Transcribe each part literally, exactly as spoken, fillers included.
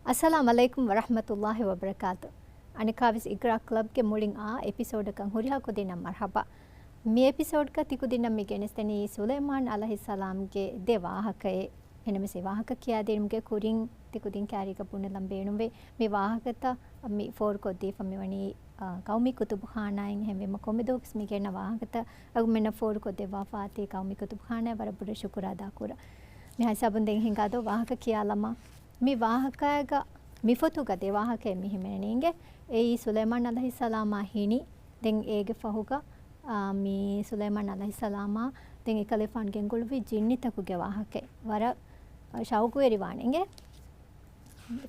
އައްސަލާމް ޢަލައިކުމް ވަރަޙްމަތުﷲި ވަބަރަކާތު. އަނެއްކާވެސް އިގްރާ ކްލަބްގެ މުޅިން އާ އެޕިސޯޑަކަށް ހުރިހާ ކުދިންނަށް މަރްޙަބާ. މި އެޕިސޯޑްގަ ތިކުދިންނަށް މި ގެނެސްދެނީ ސުލައިމާން ޢަލައިހިއްސަލާމްގެ ދެ ވާހަކައެއް. އެނަމެސް އެ ވާހަކަ ކިޔާދިނުމުގެ ކުރިން ތިކުދިން ކާރީގަ ބުނެލަން ބޭނުންވޭ. މި ވާހަކަތައް މި ފޯރުކޮށްދީފަ މިވަނީ، އާ، ޤައުމީ ކުތުބުޚާނާއިން. އެހެންވީމަ ކޮންމެ ދުވަހަކުވެސް މި ގެންނަ ވާހަކަތައް އަޅުގަނޑުމެންނަށް ފޯރުކޮށްދެއްވާފަ އޮތީ ޤައުމީ ކުތުބުޚާނާއަށް ވަރަށް ބޮޑަށް ޝުކުރު އަދާކުރަން. މިހާ ހިސާބުން ދެން ހިނގާދޯ ވާހަކަ ކިޔާލަމާ. މި ވާހަކައިގަ މި ފޮތުގަ ދެ ވާހަކައެއް މި ހިމެނެނީ އިނގޭ. އެއީ ސުލައިމާން ޢަލައިހިއްސަލާމާ ހިނި. ދެން އޭގެ ފަހުގަ، އާ، މި ސުލައިމާން ޢަލައިހިއްސަލާމާ ދެން އެކަލޭފާނު ގެންގުޅުއްވި ޖިންނިތަކުގެ ވާހަކައެއް. ވަރަށް، އާ، ޝައުގުވެރިވާނެ އިނގޭ.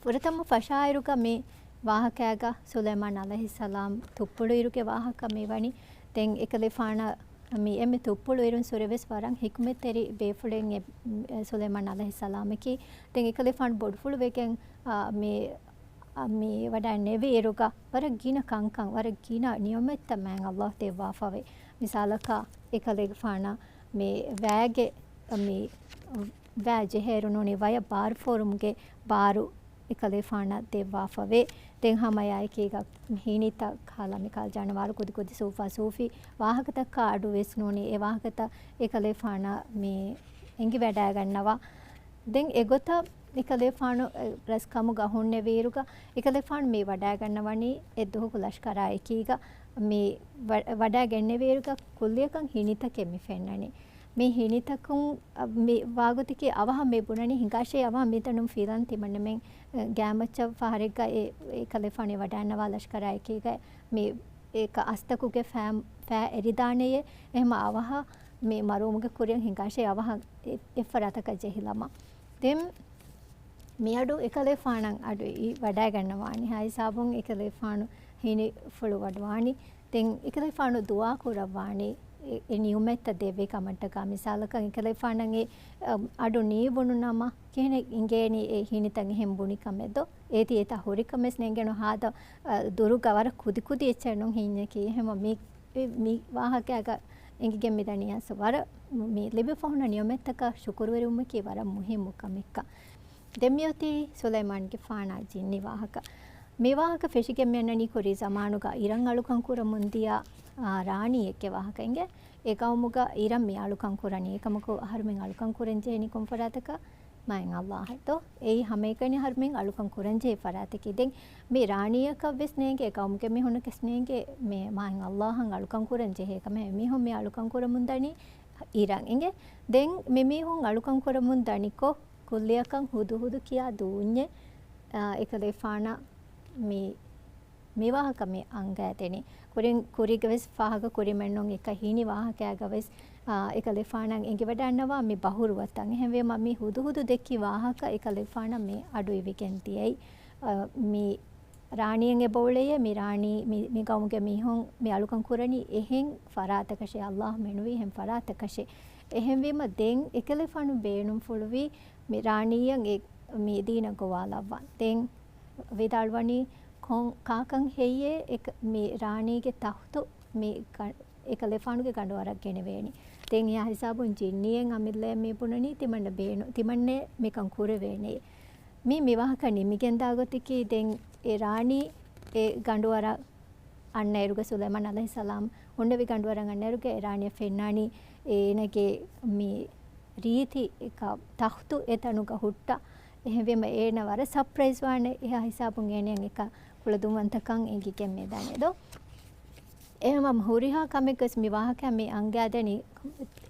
ފުރަތަމަ ފަށާއިރުގަ މި ވާހަކައިގަ ސުލައިމާން ޢަލައިހިއްސަލާމް ތުއްޕުޅުއިރުގެ ވާހަކަ މިވަނީ. ދެން އެކަލޭފާނަށް މި އެންމެ ތުއްޕުޅުއިރުން ސުރެވެސް ވަރަށް ޙިކުމަތްތެރި ބޭފުޅެއް އެ، ސުލައިމާން ޢަލައިހިއްސަލާމަކީ. ދެން އެކަލޭފާނު ބޮޑުފުޅުވެގެން، އާ، މި، އާ، މި ވަޑައިން ނެވި އިރުގަ ވަރަށް ގިނަ ކަންކަން، ވަރަށް ގިނަ ނިޢުމަތްތައް މާތް ﷲ ދެއްވާފަވޭ. މިސާލަކަށް އެކަލޭގެފާނަށް މި ވައިގެ މި ވައި ޖެހޭއިރު ނޫނީ ވަޔަށް ބާރު ފޯރުމުގެ ބާރު އެކަލޭފާނަށް ދެއްވާފަވޭ. ދެން ހަމަ އެއާއެކީގަ ހިނިތައް ކަހަލަ މި ކަހަލަ ޖަނަވާރު ކުދި ކުދި ސޫފާ ސޫފި ވާހަކަތައްކާ އަޑު ވެސް ނޫނީ އެ ވާހަކަތައް އެކަލޭފާނަށް މި އެނގިވަޑައިގަންނަވާ. ދެން އެގޮތަށް އެކަލޭފާނު، އެ، ރަސްކަމުގަ ހުންނެވިއިރުގަ އެކަލޭފާނު މި ވަޑައިގަންނަވަނީ އެއްދުވަހަކު ލަޝްކަރާ އެކީގަ މި ވަ-، ވަޑައިގެންނެވިއިރުގަ ކުއްލިއަކަށް ހިނިތަކެއް މި ފެންނަނީ. މި ހިނިތަކުން، އަ، މި ވާގޮތަކީ އަވަހަށް މި ބުނަނީ ހިނގާށޭ އަވަހަށް މިތަނުން ފިލަން ތިމަންނަމެން، އަ، ގާތްމައްޗަށް ފަހަރެއްގަ އެ، އެކަލޭފާނު ވަޑައިގަންނަވާ ލަޝްކަރާ އެކީގަ މި އެކަ އަސްތަކުގެ ފައި، ފައި އެރިދާނެޔޭ. އެހެމަ އަވަހަށް މި މަރުވުމުގެ ކުރިއަށް ހިނގާށޭ އަވަހަށް އެ، އެއްފަރާތަކަށް ޖެހިލަމާ. ދެން މިއަޑު އެކަލޭފާނަށް އަޑު އި ވަޑައިގަންނަވާނީ. ހާ ހިސާބުން އެކަލޭފާނު ހިނިފުޅުވަޑުވާނީ. ދެން އެކަލޭފާނު ދުޢާ ކުރައްވާނީ އެ، އެ ނިޢުމަތްތައް ދެއްވި ކަމަށްޓަކާ. މިސާލަކަށް އެކަލޭފާނަށް އެ، އަ، އަޑު ނީވުނު ނަމަ ކިހިނެއް އިނގޭނީ އެ ހިނިތައް އެހެން ބުނި ކަމެއް ދޯ؟ އޭތި އެތާ ހުރި ކަމެއް ނޭނގެނު ހާދަ، އަ، ދުރުގަ ވަރަށް ކުދި ކުދި އެއްޗެއް ނޫން ހިންޏަކީ. އެހެމަ މި، މި ވާހަކައިގަ އެނގިގެން މިދަނީ އަސް ވަރަށް މި ލިބިފަ ހުންނަ ނިޢުމަތްތަކަށް ޝުކުރުވެރިވުމަކީ ވަރަށް މުހިއްމު ކަމެއްކަން. ދެން މިއޮތީ ސުލައިމާންގެފާނާ ޖިންނި ވާހަކަ. މި ވާހަކަ ފެށިގެން މިއަންނަނީ ކުރީ ޒަމާނުގަ އިރަން އަޅުކަން ކުރަމުން ދިޔަ، އާ، ރާނީއެއްގެ ވާހަކަ އިނގޭ. އެ ޤައުމުގަ އިރަން މި އަޅުކަން ކުރަނީ. އެކަމަކު އަހަރުމެން އަޅުކަން ކުރަން ޖެހެނީ ކޮން ފަރާތަކަށް؟ މާތް ﷲ އަށް ދޯ؟ އެއީ ހަމައެކަނި އަހަރުމެން އަޅުކަން ކުރަން ޖެހޭ ފަރާތަކީ. ދެން މި ރާނީއަކަށް ވެސް ނޭނގެ، އެ ޤައުމުގެ މީހުންނަކަށް ނޭނގެ މި މާތް ﷲ އަށް އަޅުކަން ކުރަން ޖެހޭ ކަމެއް. އެމީހުން މި އަޅުކަން ކުރަމުން ދަނީ އިރަން އިނގޭ. ދެން މި މީހުން އަޅުކަން ކުރަމުން ދަނިކޮށް، ކުއްލިއަކަށް ހުދުހުދު ކިޔާ ދޫންޏެއް، އާ، އެކަލޭފާނަށް މި، މި ވާހަކަ މި އަންގައިދެނީ. ކުރިން، ކުރީގަ ވެސް ފާހަގަ ކުރީމެއްނޫން އެކަ ހިނި ވާހަކައިގަ ވެސް، އާ، އެކަލޭފާނަށް އެނގިވަޑައިންނަވާ މި ބަހުރުވަތަން. އެހެންވީމަ މި ހުދުހުދު ދެއްކި ވާހަކަ އެކަލޭފާނަށް މި އަޑު އިވިގެން ދިޔައީ. އާ، މި ރާނީއަށް އެބައުޅެޔޭ، މި ރާނީ، މި، މި ގައުމުގެ މީހުން މި އަޅުކަން ކުރަނީ އެހެން ފަރާތަކަށޭ، ﷲ މެނުވީ އެހެން ފަރާތަކަށޭ. އެހެންވީމަ ދެން އެކަލޭފާނު ބޭނުންފުޅުވީ މި ރާނީއަށް އެ، މި ދީނަށް ގޮވާލައްވާން. ދެން ވިދާޅުވަނީ ކޮން ކާކަން ހެއްޔޭ އެ، މި ރާނީގެ ތަޚްތު މި ގަ-، އެކަލޭފާނުގެ ގަނޑުވަރަށް ގެނެވޭނީ. ދެން އެއާ ހިސާބުން ޖިންނިއެއް އަމިއްލައެއް މި ބުނަނީ ތިމަންނަ ބޭނު-، ތިމަންނެ މިކަން ކުރެވޭނެ. މި، މި ވާހަކަ ނިމިގެންދާ ގޮތަކީ ދެން އެ ރާނީ އެ ގަނޑުވަރަށް އަންނައިރުގަ ސުލައިމާން ޢަލައިހިއްސަލާމް ހުންނެވި ގަނޑުވަރަށް އަންނައިރުގަ އެ ރާނީއަށް ފެންނާނީ އޭނަގެ މި ރީތި އެކަ ތަޚްތު އެތަނުގަ ހުއްޓާ. އެހެންވީމަ އޭނަ ވަރަށް ސަޕްރައިޒް ވާނެ އެހާ ހިސާބުން އޭނައަށް އެކަ ކުޅަދުންވަންތަކަން އެނގިގެން މިދާނެ ދޯ؟ އެހެންވީމަ ހުރިހާ ކަމެއްގަސް މި ވާހަކަ މި އަންގައިދެނީ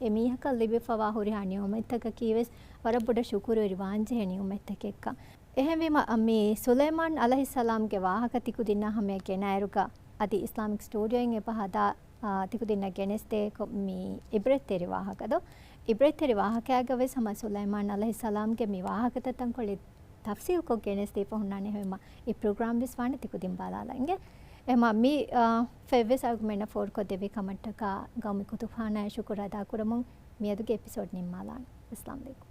އެމީހަކަށް ލިބިފަވާ ހުރިހާ ނިޢުމަތްތަކަކީ ވެސް ވަރަށް ބޮޑަށް ޝުކުރުވެރި ވާންޖެހޭ ނިޢުމަތްތަކެއްކަން. އެހެންވީމަ، މި ސުލައިމާން ޢަލައިހިއްސަލާމްގެ ވާހަކަ ތިކުދިންނާ ހަމަޔަށް ގެނައިރުގަ، އަދި އިސްލާމިކް ސްޓޫޑިއޯއިން އެބަ ހަދާ، އާ، ތިކުދިންނަށް ގެނެސްދޭ ކޮ-، މި އިބްރަތްތެރި ވާހަކަ ދޯ؟ އިބްރަތްތެރި ވާހަކައިގަ ވެސް ހަމަ ސުލައިމާން ޢަލައިހިއްސަލާމްގެ މި ވާހަކަތައް ތަންކޮޅެއް ތަފްސީލްކޮށް ގެނެސްދީފަ ހުންނާނެ. އެހެންވީމަ އެ ޕްރޮގްރާމް ވެސް ވާނެ ތިކުދިން ބަލާލަން އިނގޭ. އެހެންވީމަ މި، އާ، ފޮތްވެސް އަޅުގަނޑުމެންނަށް ފޯރުކޮށްދެއްވި ކަމަށްޓަކާ ގައުމީ ކުތުބުޚާނާއަށް ޝުކުރު އަދާކުރަމުން މިއަދުގެ އެޕިސޯޑް ނިންމާލާނެ. އައްސަލާމް ޢަލައިކުމް.